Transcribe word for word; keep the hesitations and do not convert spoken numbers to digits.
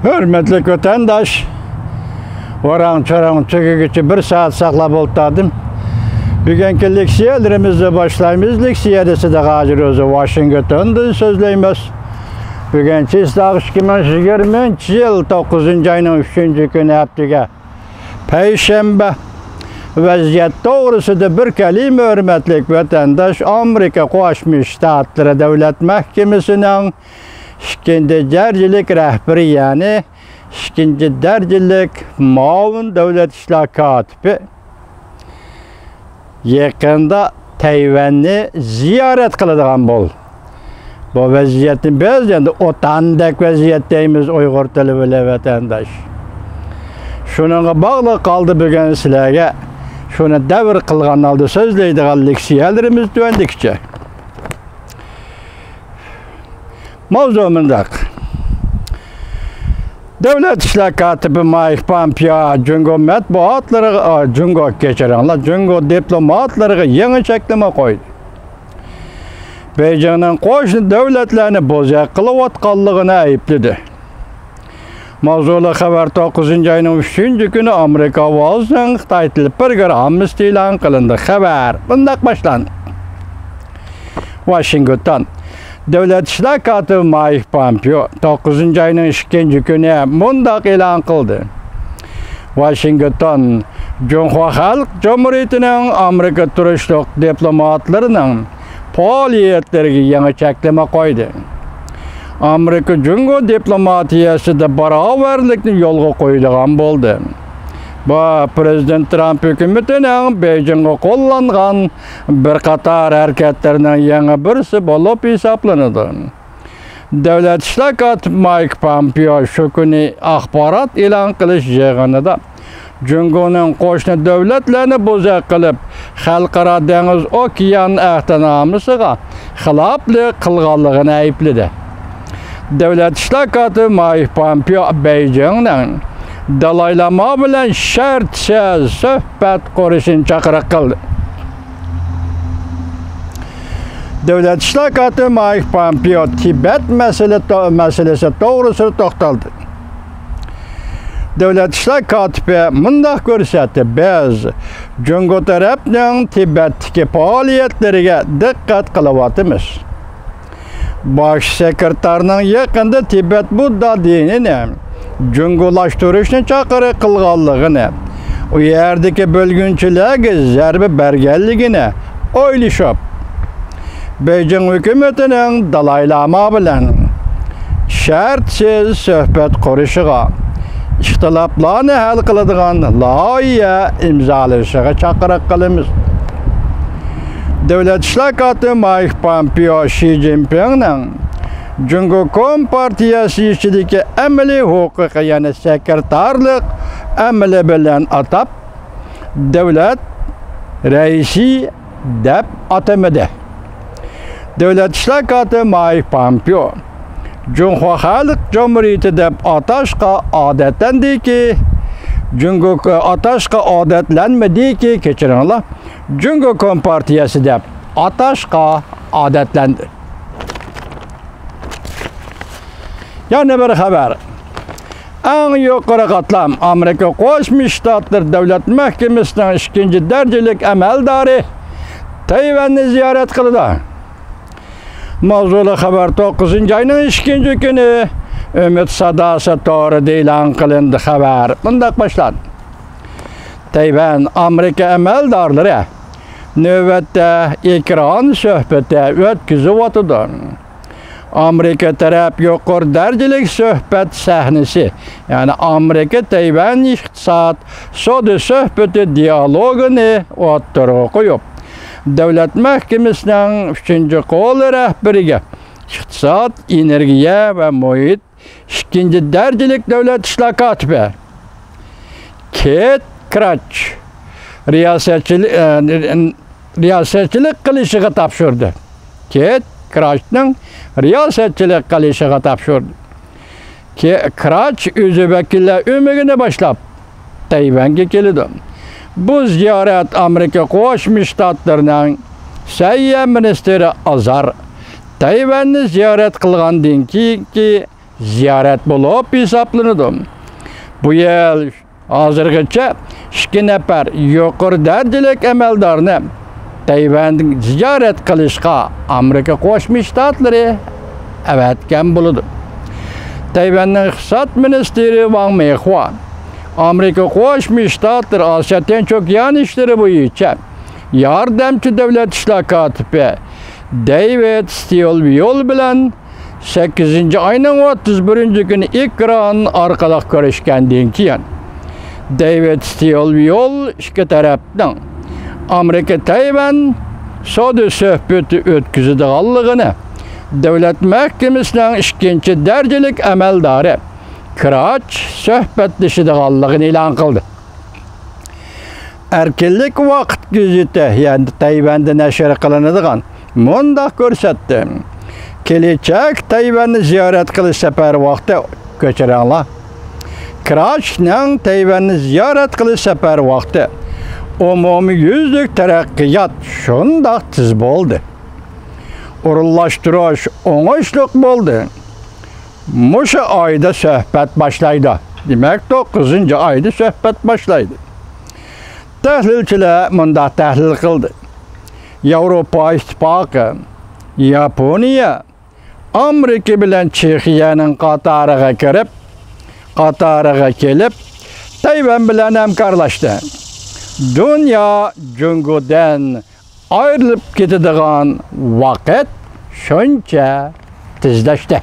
ھۆرمەتلىك ۋەتەنداش، ۋاراڭ-چاراڭ تۈگىگۈچە بىر سائەت ساقلاپ ئولتۇردۇم. بۈگۈنكى لېكسىيەلىرىمىزنى باشلايمىز. لېكسىيەدە سىدىق ھاجى روزى ۋاشىنگتوندىن سۆزلەيمىز. بۈگۈن چىسلاق ئىككى مىڭ يىگىرمىنچى يىل توققۇزىنچى ئاينىڭ ئۈچىنچى كۈنى، ھەپتىگە پەيشەنبە. ۋەزىيەت توغرىسىدا بىر كەلىمە، ھۆرمەتلىك ۋەتەنداش. ئامېرىكا قوشما شتاتلىرى دۆلەت مەھكىمىسىنىڭ ئىككىنچى دەرىجىلىك رەھبىرى، يەنى ئىككىنچى دەرىجىلىك مۇئاۋىن دۆلەت ئىشلار كاتىپى يېقىندا تەيۋەننى زىيارەت قىلىدىغان بولدى. بۇ ۋەزىيەتنى بىز ئەمدى ئوتاندەك ۋەزىيەت دەيمىز ئۇيغۇر تىلى بىلەن، ۋەتەنداش. شۇنىڭغا باغلىق ھالدا بۈگۈن سىلەرگە شۇنى دەۋر قىلغان ھالدا سۆزلەيدىغان لېكسىيەلىرىمىز تۆۋەندىكىچە. ماۋزۇ مۇنداق. دۆلەت ئىشلار كاتىپى مايك پامپېئو جۇڭگو مەتبۇئاتلىرىغا، ئا، جۇڭگو، كەچۈرۈڭلار، جۇڭگو دىپلوماتلىرىغا يېڭى چەكلىمە قويدى. بېيجىڭنىڭ قوشنا دۆلەتلەرنى بوزەك قىلىۋاتقانلىقىنى ئەيىبلىدى. ماۋزۇلۇق خەۋەر توققۇزىنچى ئاينىڭ ئۈچىنچى كۈنى ئامېرىكا ئاۋازىنىڭ خىتاي تىلى پروگراممىسىدا ئېلان قىلىندى. خەۋەر مۇنداق باشلاندى. ۋاشىنگتون. دۆلەت ئىشلار كاتىپى مايك پامپېئو توققۇزىنچى ئاينىڭ ئىككىنچى كۈنى مۇنداق ئېلان قىلدى: ۋاشىنگتون جۇڭخۇا خەلق جۇمھۇرىيىتىنىڭ ئامېرىكا تۇرۇشلۇق دىپلوماتلىرىنىڭ پائالىيەتلىرىگە يېڭى چەكلىمە قويدى. ئامېرىكا جۇڭگو دىپلوماتىيەسىدە باراۋەرلىكنى يولغا قويىدىغان بولدى. بۇ پىرېزىدېنت ترامپ ھۆكۈمىتىنىڭ بېيجىڭغا قوللانغان بىر قاتار ھەرىكەتلىرىنىڭ يېڭى بىرسى بولۇپ ھېسابلىنىدۇ. دۆلەت ئىشلار كاتىپى مايك پامپېئو شۇ كۈنى ئاخبارات ئېلان قىلىش يىغىنىدا جۇڭگونىڭ قوشنا دۆلەتلەرنى بوزەك قىلىپ، خەلقئارا دېڭىز ئوكيان ئەھدىنامىسىغا خىلاپلىق قىلغانلىقىنى ئەيىبلىدى. دۆلەت ئىشلار كاتىپى مايك پامپېئو بېيجىڭنىڭ دالاي لاما بىلەن شەرتسىز سۆھبەت قۇرۇشىنى چاقىرىق قىلدى. دۆلەت ئىشلار كاتىپى مايك پامپېئو تىبەت مەسىلە تو-، مەسىلىسى توغرىسىدا توختالدى. دۆلەت ئىشلار كاتىپى مۇنداق كۆرسەتتى: بىز جۇڭگو تەرەپنىڭ تىبەتتىكى پائالىيەتلىرىگە دىققەت قىلىۋاتىمىز. باش سېكرېتارنىڭ يېقىندا تىبەت بۇددا دىنىنى جۇڭگولاشتۇرۇشنى چاقىرىق قىلغانلىقىنى، ئۇ يەردىكى بۆلگۈنچىلەرگە زەربە بەرگەنلىكىنى ئويلىشىپ، بېيجىڭ ھۆكۈمىتىنىڭ دالاي لاما بىلەن شەرتسىز سۆھبەت قۇرۇشىغا، ئىختىلاپلارنى ھەل قىلىدىغان لايىھە ئىمزالىشىغا چاقىرىق قىلىمىز. دۆلەت ئىشلار كاتىپى مايك پامپېئو شى جىنپىڭنىڭ جۇڭگو كومپارتىيەسى ئىچىدىكى ئەمەلىي ھوقۇقى، يەنى سېكرېتارلىق ئەمىلى بىلەن ئاتاپ، دۆلەت رەئىسى دەپ ئاتىمىدى. دۆلەت ئىشلار كاتىپى مايك پامپېئو جۇڭخۇا خەلق جۇمھۇرىيىتى دەپ ئاتاشقا ئادەتلەندىكى، جۇڭگو ئاتاشقا ئادەتلەنمىدىكى، كەچۈرۈڭلار، جۇڭگو كومپارتىيەسى دەپ ئاتاشقا ئادەتلەندى. يەنە بىر خەۋەر. ئەڭ يۇقىرى قاتلام ئامېرىكا قوشما شتاتلىرى دۆلەت مەھكىمىسىنىڭ ئىككىنچى دەرىجىلىك ئەمەلدارى تەيۋەننى زىيارەت قىلىدۇ. ماۋزۇلۇق خەۋەر توققۇزىنچى ئاينىڭ ئىككىنچى كۈنى ئۈمىد ساداسى تورىدا ئېلان قىلىندى. خەۋەر مۇنداق باشلاندى. تەيۋەن ئامېرىكا ئەمەلدارلىرى نۆۋەتتە ئېكران سۆھبىتى ئۆتكۈزۈۋاتىدۇ. ئامېرىكا تەرەپ يۇقىرى دەرىجىلىك سۆھبەت سەھنىسى، يەنى ئامېرىكا تەيۋەن ئىقتىساد سودا سۆھبىتى دىئالوگىنى ئوتتۇرىغا قويۇپ، دۆلەت مەھكىمىسىنىڭ ئۈچىنچى قول رەھبىرىگە ئىقتىساد، ئېنېرگىيە ۋە مۇھىت ئىككىنچى دەرىجىلىك دۆلەت ئىشلار كاتىپى كېت كراچ رىياسەتچىلىك، ئە، رىياسەتچىلىك قىلىشىغا تاپشۇردى. كېت كراچنىڭ رىياسەتچىلىك قىلىشىغا تاپشۇردى. كې-، كراچ ئۆزى ۋەكىللەر ئۆمىكىنى باشلاپ، تەيۋەنگە كېلىدۇ. بۇ زىيارەت ئامېرىكا قوشما شتاتلىرىنىڭ سەھىيە مىنىستىرى ئازار تەيۋەننى زىيارەت قىلغاندىن كېيىنكى زىيارەت بولۇپ ھېسابلىنىدۇ. بۇ يىل ھازىرغىچە ئىككى نەپەر يۇقىرى دەرىجىلىك ئەمەلدارنى تەيۋەنگە زىيارەت قىلىشقا ئامېرىكا قوشما شتاتلىرى ئەۋەتكەن بولىدۇ. تەيۋەننىڭ ئىقتىساد مىنىستىرى ۋاڭ مېخۇا ئامېرىكا قوشما شتاتلىرى ئاسىيا تىنچ ئوكيان ئىشلىرى بويىچە ياردەمچى دۆلەت ئىشلار كاتىپى دېۋىد ستيولۋيول بىلەن سەككىزىنچى ئاينىڭ ئوتتۇز بىرىنچى كۈنى ئېكران ئارقىلىق كۆرۈشكەندىن كېيىن، دېۋىد ستيولۋيول ئىككى تەرەپنىڭ ئامېرىكا تەيۋەن سودا سۆھبىتى ئۆتكۈزىدىغانلىقىنى، دۆلەت مەھكىمىسىنىڭ ئىككىنچى دەرىجىلىك ئەمەلدارى كراچ سۆھبەتلىشىدىغانلىقىنى ئېلان قىلدى. ئەركىنلىك ۋاقىت گېزىتى، يەنى تەيۋەندە نەشر قىلىنىدىغان، مۇنداق كۆرسەتتى: كېلىچەك تەيۋەننى زىيارەت قىلىش سەپەر ۋاقتى، كۆچۈرۈڭلار. كراچنىڭ تەيۋەننى زىيارەت قىلىش سەپەر ۋاقتى، ئومۇميۈزلۈك تەرەققىيات شۇنداق تېز بولدى. ئورۇنلاشتۇرۇش ئوڭۇشلۇق بولدى. مۇشۇ ئايدا سۆھبەت باشلايدۇ. دېمەك، توققۇزىنچى ئايدا سۆھبەت باشلايدۇ. تەھلىلچىلەر مۇنداق تەھلىل قىلدى: ياۋروپا ئىتتىپاقى، ياپونىيە، ئامېرىكا بىلەن چېخىيەنىڭ قاتارىغا كىرىپ، قاتارىغا كېلىپ، تەيۋەن بىلەن ھەمكارلاشتى. دۇنيا جۇڭگودىن ئايرىلىپ كېتىدىغان ۋاقىت شۇنچە تېزلەشتى.